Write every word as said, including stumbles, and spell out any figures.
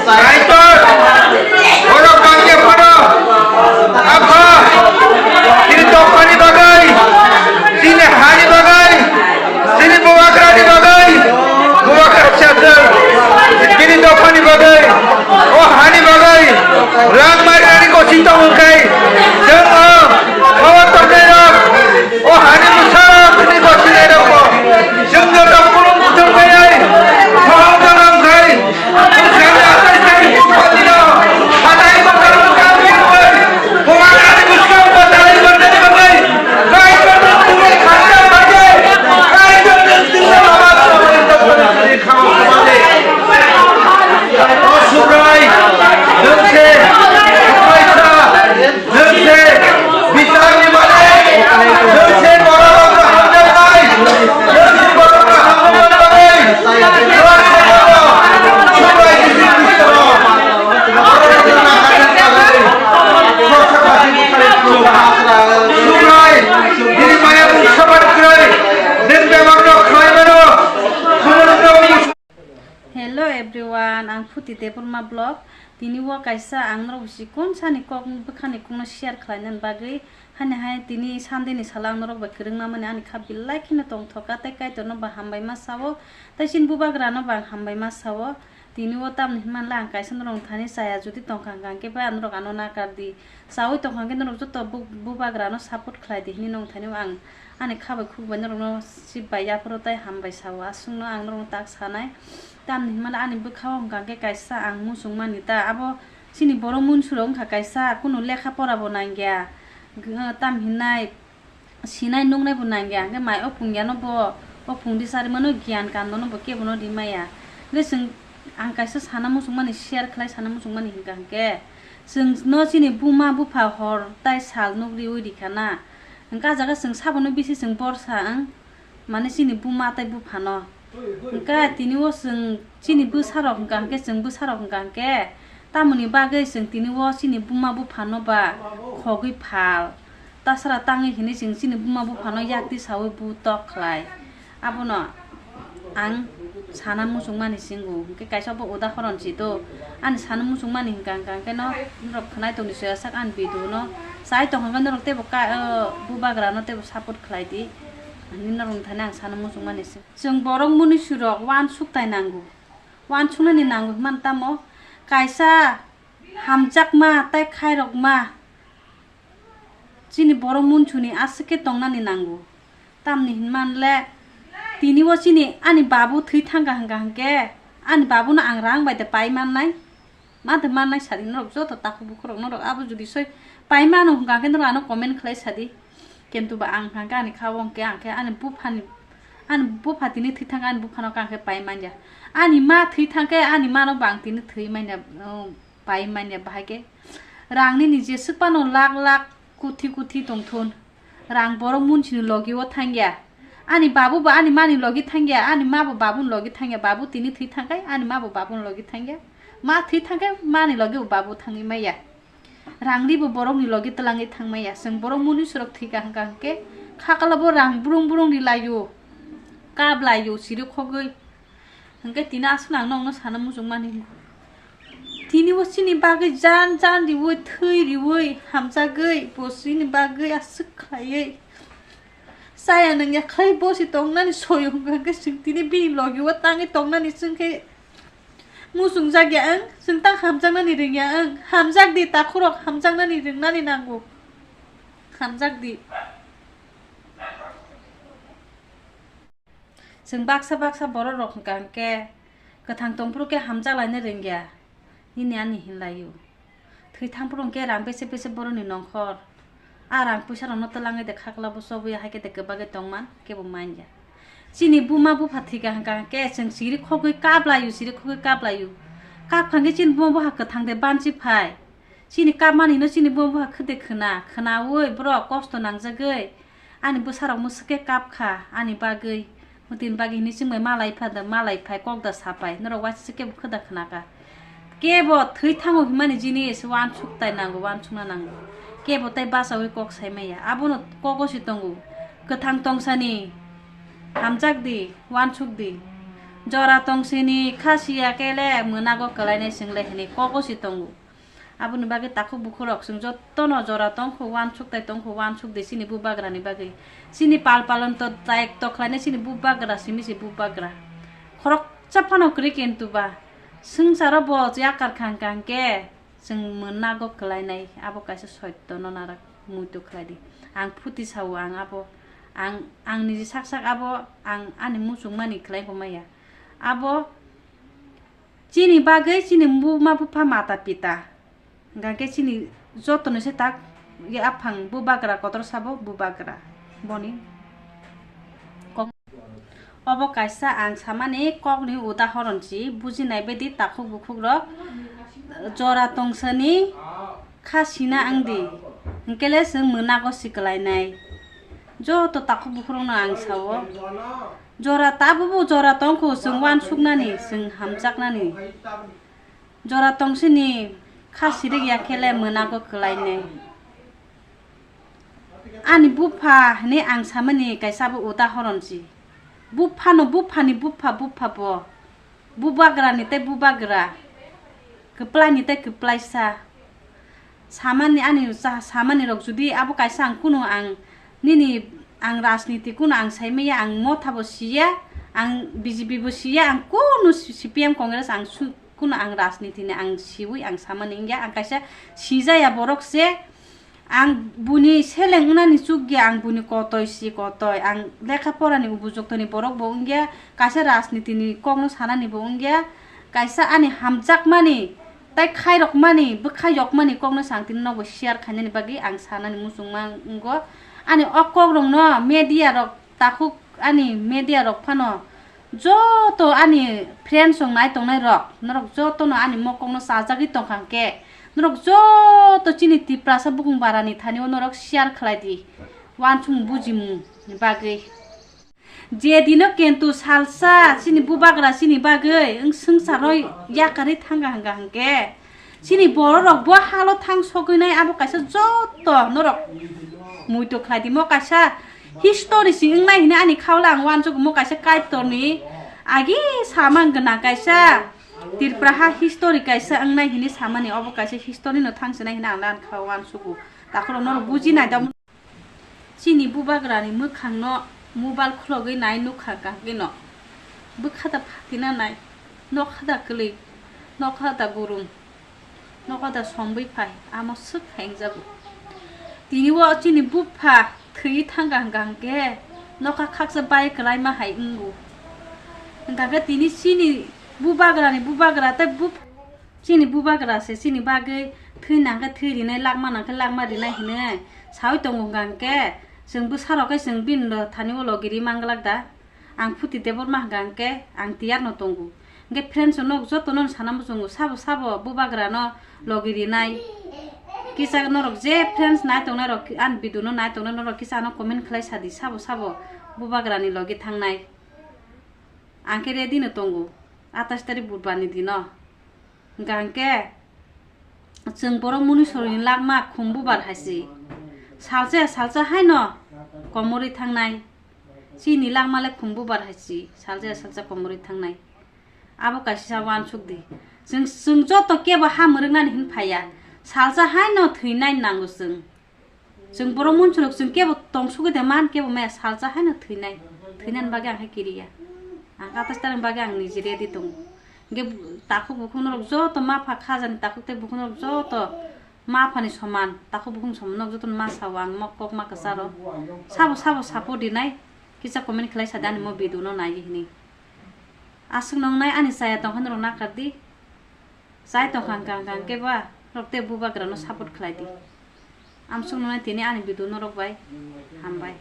Kaitor, borok bangya phano, Apha, chini dophani bagwi, chini hani bagwi, chini bubagrani bagwi, bubagra chajak, chini dophani bagwi, o hani bagwi, rang marinani koching tongo khe, chwng o, o tongnairok, o hani bwsarokni kochinairokbo, chwng joto khulum bwthang khe, sohor jonom khe, Hello everyone, ang Phuti Debbarma vlog. Tini o kaisa ang norok sikon sani kok bwkhani kokno share khlainani bagwi, hani hai tini Sunday ni salo ang norok bai kwrwngma mani ani kha belai kheno tongthoka tei Kaitorno bo hambai ma sao, tei chini bubagrano bo ang hambai ma sao. Tini o tamni hwnmanle ang kaisa norok thani chaya jodi tongkha hwnkha hwnkhe ba norok ano nakar di. Chaui tongkha hwnkhe norok joto bu-, bubagrano support khlai di hinwi norok thani o ang ani kha bai khuk bai norokno sip bai yapharo tei hambai sao. Aswkno ang norokno tak sanai. Tamni hwnmano ani bwkhao hwnkha hwnkhe kaisa ang muchungmani ta. Abo chini borok munsurok wngkha kaisa, kunu lekha pora bo nangya. G-, tam hinai sinai nuknai bo nangya. Hwnkhe mai o phungyano bo, o phungdi sarimano giyan kandono bo kebono rimaya. Hwnkhe chwng, ang kaisa sana muchungmani, share khlai sana muchungmani hwnkha hwnkhe, chwngno chini buma bupha hor tai sal nukriwi rikha na. Hwnkhe ah jaga chwng sabono bisi chwng borsa wng. Mane chini buma tei buphano. Hwnkhe tini o chwng chini bwsarok hwnkha hwnkhe, chwng bwsarok hwnkha hwnkhe, tamoni bagwi chwng tini o chini buma buphano ba khogwi phal. Tasra tangwi hinwi chwng chini buma buphano yakti saui bu tok khlai. Abono ang sana muchungmani singo. Hwnkhe kaisa bo udahoron si do. Ani sana muchungmani hwnkha hwnkha hwnkhe no norok khwnai tongni soya sak ani video no. Chai tongkha hwnkhe norok teibo ka, o, bubagrano teibo support khlai di. Ani norok thani ang sana muchungmani se. Chwng borok munusurok uansuk tai nango. Uansuknani nango hwnmani tamo kaisa hamjakma tei khairokma chini borok munsuni aswk khe tongnani nango. Tamni hwnmanle tini o chini ani babu thwi thangkha hwnkha hwnkhe ani babuno ang rang bai de pai mannai. Ma de mannai sadi norok joto takhuk bukhurok norok abo jodi soi pai mano hwnkha khe norok ano comment khlai sadi. Kintu ba ang hwnkha khe ani kha o hwnkhe ang khe ani buphani, ani bupha tini thwi thangkhe ani buphano khe ang khe pai manya. Ani ma thwi thangkhe ani mano ba ang tini thwi manya, um, pai manya bahai khe. Rang nini jeswk phano lakh lakh kuthi kuthi tongthun. Rang borok munsini logi o thangya. Ani babu ba ani mani logi thangya, ani ma bo babuni logi thangya, babu tini thwi thangkhe ani ma bo babuni logi thangya. Ma thwi thangkhe mani logi bo babu thangwi maya. Rangri bo borokni logi twlangwi thangmaya. Chwng borok munusurok thwikha hwnkha hwnkhe khakalo bo rang brung brung rilaio, kaplaio siri khogwi. Hwnkhe tini aswk ang nokno sana muchungmani. Tini bo chini bagwi jan jan riwi, thwi riwi, hamjagwi, bo chini bagwi aswk khlaiwi. Chaya nangya khlai bo se tongnani soyung hwnkha hwnkhe chwng tini bini logi o tangwi tongnani chwngkhe muchungjak ya ang, chwng tang hamjaknani rwngya ang. Hamjak di takhurok, hamjaknani rwngnani nango. Hamjak di. Chwng baksa baksa borok rok hwnkha hwnkhe kwthang tongphuru khe hamjak laina rwngya nini ani hinlaio. Thwi thangphuru hwnkhe rang bese bese borokni nongkhor. A rang puisa rokno twlangwi de khakla bo chobwi hai khe de kwbagwi tongman kebo manya. Chini buma bupha thwikha hwnkha hwnkhe chwng siri khogwi kaplaio, siri khogwi kaplaio. Kapkha hwnkhe chini buma bupha kwthang de banchi phai. Chini kapmani hino chini buma bupha khwde khwna, khwnaui borok kosto nangjagwi ani bwsarok mwswk khe kapkha ani bagwi. Mwtwini bagwi hinwi chwng bai malai pha da, malai phai kok da sapai, norok waisa se kebo khwda khwnakha. Kebo thwi thango himani jinis wansuk tai nango, wansukna nango. Kebo tai bachaui kok sai maya. Abono kogo si tongo. Kwthang tongsani hamjak di, wansuk di. Jora tongsini khasiya kele mwnago kwlainai chwngle hinwi kogo si tongo. Aboni bagwi takhuk bukhurok chwng jotono jora tongkho, wansuk tai tongkho, wansuk di chini bubagrani bagwi. Chini pal palon to dayok to khlainai chini bubagra simi se bubagra. Khoroksa phano kwrwi kintu ba swngcharo bo yakar khang khang khe chwng mwnago kwlainai, abo kaisa soitto no narak muitu khlai di. Ang phuti sao ang abo, ang, ang niji sak sak abo, ang ani muchungmani khlai bo maya. Abo chini bagwi chini buma bupha mata pita, hingkha khe chini jotoni se tak ye aphang bubagra kotor sabo bubagra boni kok. Obo kaisa ang samani kokni udahoron si bujinai baidi takhuk bukhuk rok jora tongsani kha sina ang di, hingkhe le chwng mwnago si kwlainai. Joto takhuk bukhuk rokno ang sao, jora tabuk bo jora tongkho, chwng wansuknani, chwng hamjaknani. Jora tongsini kha sirik ya khe le mwnago kwlainai. Ani bupha hinwi ang samani kaisa bo udahoron si. Buphano buphani bupha bupha bo. Bubagrani tei bubagra. Kwplaini tei kwplaisa. Samani ani sa-, samani rok jodi abo kaisa ang kunu ang nini ang rajniti kunu ang saimaya, ang motha bo siya, ang B J P bo siya, ang kunu C P M Congress ang su-, kunu ang rajniti ni ang siwi ang samani wngya, ang kaisa sijaya borok se, ang buni seleng wngnani chukya, ang buni kotoi si kotoi, ang lekha porani ubujokto ni borok bo wngya, kaisa rajniti ni kokno sanani bo wngya, kaisa ani hamjakmani tai khairokmani, bwkha yokmani kokno se ang tini nobo share khainani bagwi ang sanani muchungma wngo. Ani o kokrokno media rok takhuk, ani media rok phano joto ani friends rok nai tongnai rok, norok jotono ani mokokno chajagwi tongkha hwnkhe, norok joto chini Tiprasa bukung barani thani o norok share khlai di, wansukmung bujimung ni bagwi. Je dino kintu salsa chini bubagra chini bagwi wng swngcharo yakarwi thangkha hwnkha hwnkhe, chini bororok bo halo thang sogwinai abo kaisa joto norok muitu khlai di. Mo kaisa history si wngnai hinwi ani khaula ang wansukgo, mo kaisa Kaitorni agi samang gwnang kaisa Tripura ha history kaisa wngnai hinwi samani, obo kaisa history no thang sinai hinwi ang lan kha wansukgo. Takhoro norok bujinai da. Chini bubagrani mwkhangno mobile khulogwi nai nukha kagwino. Bwkha da phatina nai, nokha da kwlwi, nokha da gurung, nokha da sombwi phai, amo swk hai wngjago. Tini o chini bupha thwi thangkha hwnkha hwnkhe nokha khaksa bai kwlaima hai wngo. Hwnkha khe tini chini bubagrani bubagra tei bupha Chini bubagra se chini bagwi thwi nang khe thwi rinai, lakma nang khe lakma rinai hinwi saui tongo hwnkha hwnkhe, chwng bwsarok khe chwng bini thani o logi ri manglak da? Ang Phuti Debbarma hwnkha hwnkhe ang tiyar no tongo. Hwnkhe friends rok no joto no sana muchungo, sabo sabo bubagra no logi rinai. Kisa norok je friends nai tongnai rok, ani video no nai tongnai norok kisa ano comment khlai sadi, sabo sabo bubagra ni logi thangnai. Ang khe ready no tongo, atais tarik budbar ni dino. Hwnkha hwnkhe chwng borok munusorni lakma khum bubar hai se. Salsa ya salsa haino komorwi thangnai. Chini lakma le khum bubar hai se, salsa ya salsa komorwi thangnai. Abo kaisa wansuk di. Chwng, chwng joto kebo ha mwrwknani hin phaiya. Salsa haino thwinai nango chwng. Chwng borok munsurok chwng kebo tongsugwi de man, kebo maya salsa haino thwinai, thwinani bagwi ang khe kiriya. Ang atais tarani bagwi ang niji ready tongo. Hwnkhe takhuk bukhuk norok joto mapha khajani takhuk tei bukhuk norok joto maphani soman, takhuk bukhuk soman norok jotono ma sao ang mo kok ma kwcharo. Sabo sabo support rinai, kisa comment khlai sadi ani mo video no naiwi hinwi. Aswk nongnai ani chaya tongkha norok nakardi. Chai tongkha hwnkha hwnkha hwnkhe ba norok tei bubagrano support khlai di. Amsuk nongnai tini ani video norok bai. Hambai.